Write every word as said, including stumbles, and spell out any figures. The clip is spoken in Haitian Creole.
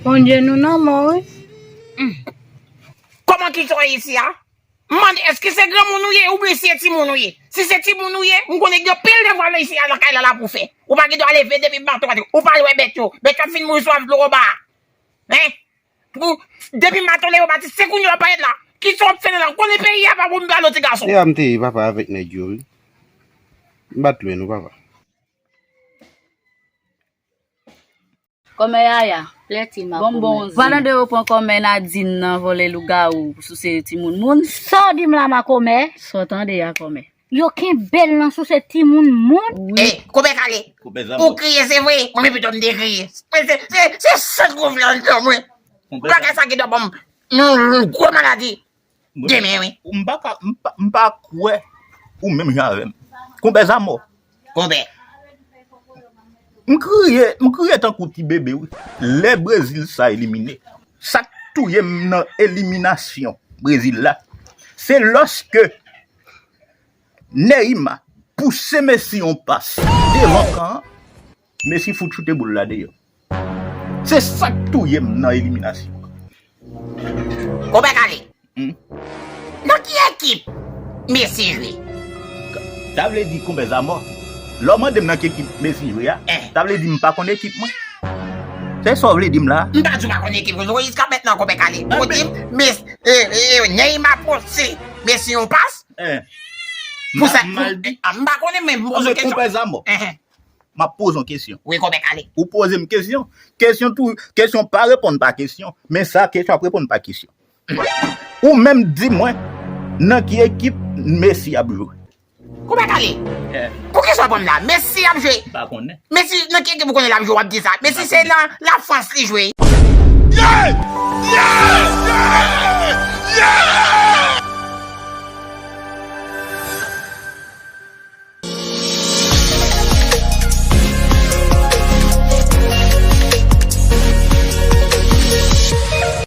Bondye nou nan mò, wi. Kòman ki sa w ye isi a? M mande, èske se granmoun ou ye oubyen se timoun ou ye? Si se timoun ou ye, m konnen gen anpil devwa nan isi a nan kay la la pou fè. Ou pa gen dwa leve depi maten, ou pa lwe bèt yo. Bèt yo ap fin mouri sou avlo anba a. Hein? Pou, depi maten leve maten, se kounye a w ap parèt la. Ki sa w ap fè la? M konnen peyi a pa bon, m pa loti gason. E a m te ye, papa, avèk nèg yo, wi. M pa t lwen, non, papa. Kòmè Yaya, plèti ma bonbon. Pa tande yo pran kòmè Nadine nan vòlè lougawou pou souse timoun moun. Sa w di m la makomè? Sa w tande a kòmè? Yo kenbe l nan souse timoun moun. Wi. Ey, kòmè kale. Ou kriye se vre? Mwen menm pito m te kriye. Mwen se se se sant konfyans nan mwen. Bagay sa ki dwe ban m yon gwo maladi. Demen wi. M pa ka m pa m pa kwè ou menm jan avè m. Konpè Zamò. Konpè. M kriye, m kriye tankou ti bebe wi. Lè Brezil sa elimine. Sa k touye m nan eliminasyon Brezil la, se lòske Neymar pouse Messi yon pas devan kan an, Messi fout choute boul la deyò. Se sa k touye m nan eliminasyon. Konpè Kale. Hmm? Nan ki ekip Messi jwe? Sa vle di konpè Zamò, lè w mande m nan ki ekip Messi jwe a, eh, sa vle di m pa konn ekip mwen. Se sa w vle di m la a? M pa di w pa konn ekip mwen. Ou wè jiska mentnan konpè Kale. Ou di m Messi, eh, eh, Neymar pouse Messi yon pas? Eh. Pou sa, m pa konnen men m poze kesyon. Konpè Zamò. M ap poze yon kesyon. Wi, konpè Kale. Ou poze m kesyon. Kesyon tou, kesyon pa reponn pa kesyon. Men sa, kesyon ap reponn pa kesyon. Ou menm di mwen nan ki ekip Messi ap jwe. Konpè Kale. Poukisa w ap ban m la? Messi ap jwe. M pa konnen. Messi, nan ki ekip ou konnen l ap jwe, w ap di sa? Messi se nan Lafrans li jwe. Yeah! Yeah!